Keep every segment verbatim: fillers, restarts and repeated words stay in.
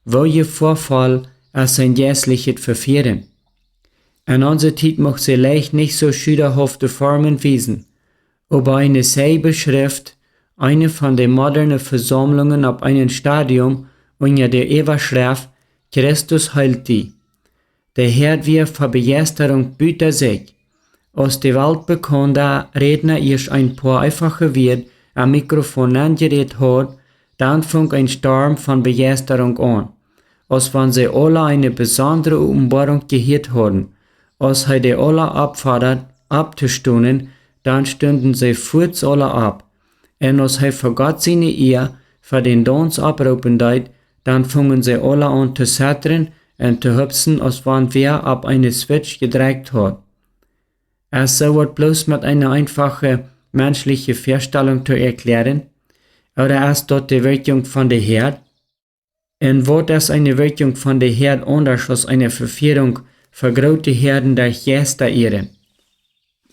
Woo jefoafoll es sien jeistlichet Vefieren. En onse Tiet mucht see leicht nich soo schudahauft de Formen wiesen, oba eene selbe Schreft, eene von de moderne Vesaumlungen opp eenen Stadion unja de Äwaschreft: Christus heelt die. De Häad wia fa Bejeisterunk buta sikj. Aus de weltbekaunda Rädna ieescht een poa eefache Wieed aum Mikrofon aunjerät haud, dan funk een Storm von Bejeisterunk aun, aus wan see aula eene besondre Openboarunk jehieet hauden. Aus hee dee aula oppfodat, opptostonen, dan stunden see fuaz aula opp. Un aus hee fa Gott siene Iea, fa dän Dauns opproopen deed, dan fungen see aula aun to zetren un to hupsen, aus wan wäa opp eene Switch jedrekjt haud. Es soo waut bloos met eene eefache menschliche Väastalunk to erkjläaren? Ooda es daut de Wirkjunk von de Häad? Un waut es eene Wirkjunk von de Häad aundasch aus eene Vefierunk fa groote Häaden derch Jeista ieren?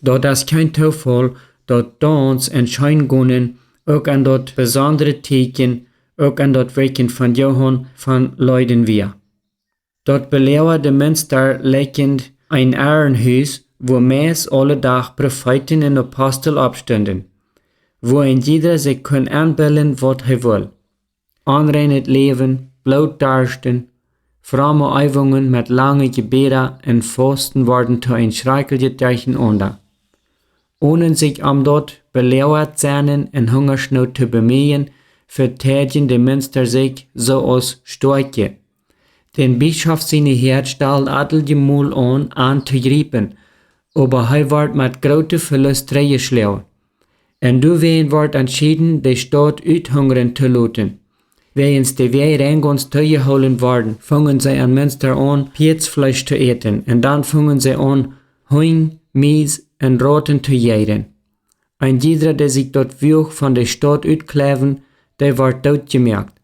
Daut es kjeen Toofaul, daut Dauns un Scheengonen uk en daut besondre Tieekjen, uk en daut Wirkjen von Johaun von Leiden wia. Daut beloagade Minster likjend een Äarenhus, wua meist aule Dach Profeeten un Apostel oppstunden, wua een jiedra sikj kunn enbillen, waut hee wull. Onreinet Läwen, Blootdarschten, fromme Äwungen met lange Jebäda un Fausten worden to een schrakjlichet Derchenaunda. Onen sikj om daut beloagat sennen un Hungasnoot to bemieejen, veteidjen de Minster sikj soo aus stoakje. Dän Bischop siene Häad stald ateljemol aun, an to jriepen, oba hee wort met groote Velust trigjjeschloagen. Un doawäajen wort entschieden, de Staut uthungren to loten. Wäajens de Wäaj rein gaunz toojehoolen worden, fungen see en Minster aun, Pieedsfleesch to äten, un dan fungen see aun, Hunj, Mies un Rauten to jeiren. Een jiedra, dee sikj daut wuag von de Staut utkjleiwen, dee wort dootjemoakt.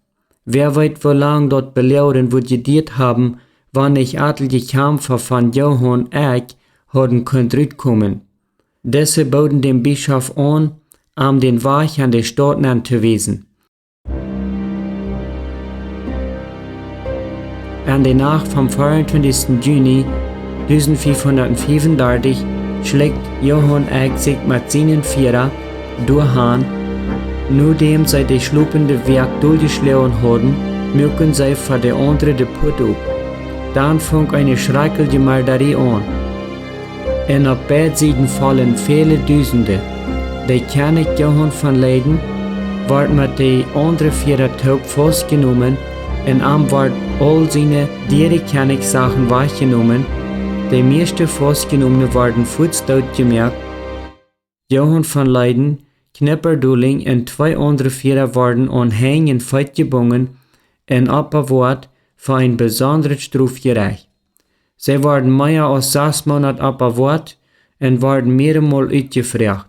Wäa weet, woo lang daut Beloagren wudd jedieet haben, wan nich atelje Kjamfa von Johaun Eck hauden kunt rutkomen. Dise booden däm Bischop aun, am dän Wajch en de Staut nenn to wiesen. En de Nacht vom vierundzwanzigsten Juni dusend fiefhundat fiefendartich schlikjt Johaun Eck sikj met sienen Fiera doahan. Nodäm see de schlopende Wäakj doljeschloagen hauden, muaken see fa de aundre de Puat op. Dan funk eene schrakjliche Mardarie aun. Un opp beid Sieden follen väle Dusende. De Kjennich Johaun von Leiden wort met de aundre Fiera toop faustjenomen, un am wort aul siene diere Kjennichssachen wajchjenomen. De mieeschte Faustjenomne worden fuaz dootjemoakt. Johaun von Leiden, Knipperdoling un twee aundre Fiera worden aun Henj un Feet jebungen un oppbewoat fa een besondret Strofjerecht. See worden mea aus sas Moonat oppbewoat un worden mieremol utjefroacht.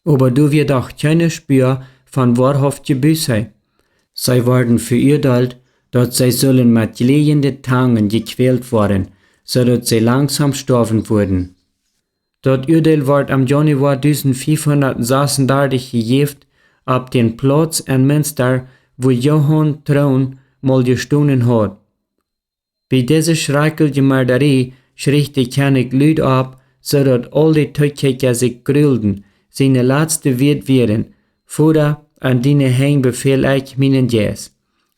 Oba doa wia doch kjeene Spua von woahaftje Buße. See worden veuadeelt, daut see sullen met jlieejende Tangen jekjwält woaren, soo daut see langsom stoawen wudden. Daut Uadeel wort aum Jaunwoa dusend fiefhundat sasundartich jejäft, opp dän Plauz en Minster, wua Johaun Troon mol jestonen haud. Bie dise schrakjliche Mardarie schrieech de Kjennich lud opp, soo daut aul de Tookjikja sikj grulden. Siene latste Wieed wieren: Voda, en diene Henj befäl ekj mienen Jeist.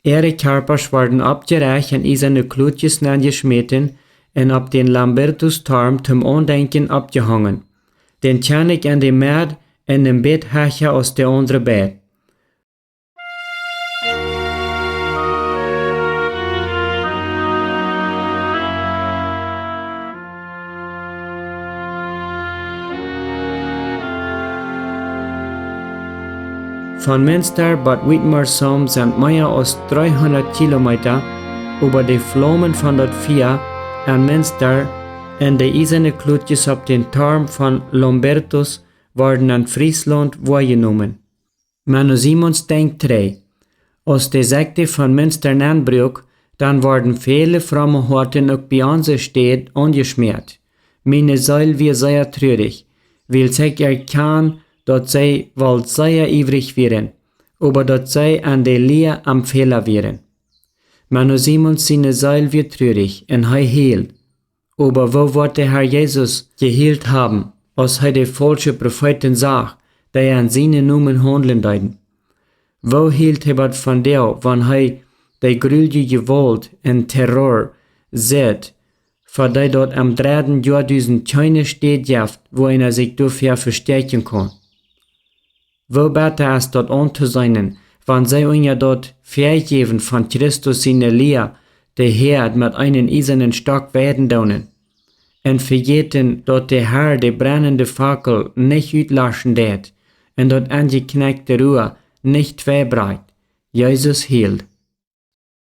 Äare Kjarpasch worden oppjerecht un en iesane Klotjes nenjeschmäten un opp dän Lambertustorm toom Aundenkjen oppjehongen. Dän Kjennich en de Medd un een bät hecha aus de aundre beid. Von Minster bat Witmarsum sent mea aus dreehundat Kilometa, oba de Flaumen von daut Fia en Minster un de iesane Klotjes opp dän Torm von Lambertus worden en Frieslaunt woajenomen. Menno Simons denkjt trigj: Aus de Sekjte von Minster nenbruak, dan worden väle fromme Hoaten uk bie onse Städ aunjeschmäat. Miene Seel wia sea trurich, wiels ekj erkjan, daut see woll sea iewrich wieren, oba daut see en de Lia aum Fäla wieren. Mau no Simons siene Seel wia trurich un hee hield. Oba woo woat de Herr Jesus jehielt haben, aus hee de faulsche Profeeten sach, dee en sienen Nomen haundlen deeden? Woo hielt hee bat vondoag, wan hee de grulje Jewault un Terror sitt, fa dee daut em dredden Joadusent kjeene Städ jeft, wua eena sikj doafäa vestäakjen kaun? Woo bäta es daut auntoseenen, wan see unja daut Väajäwen von Christus siene Lia de Häad met eenen iesanen Stock weiden doonen un vejäten, daut de Herr de brennende Fackel nich utlaschen deit un daut enjekjnekjte Roa nich tweibrakjt? Jesus hield.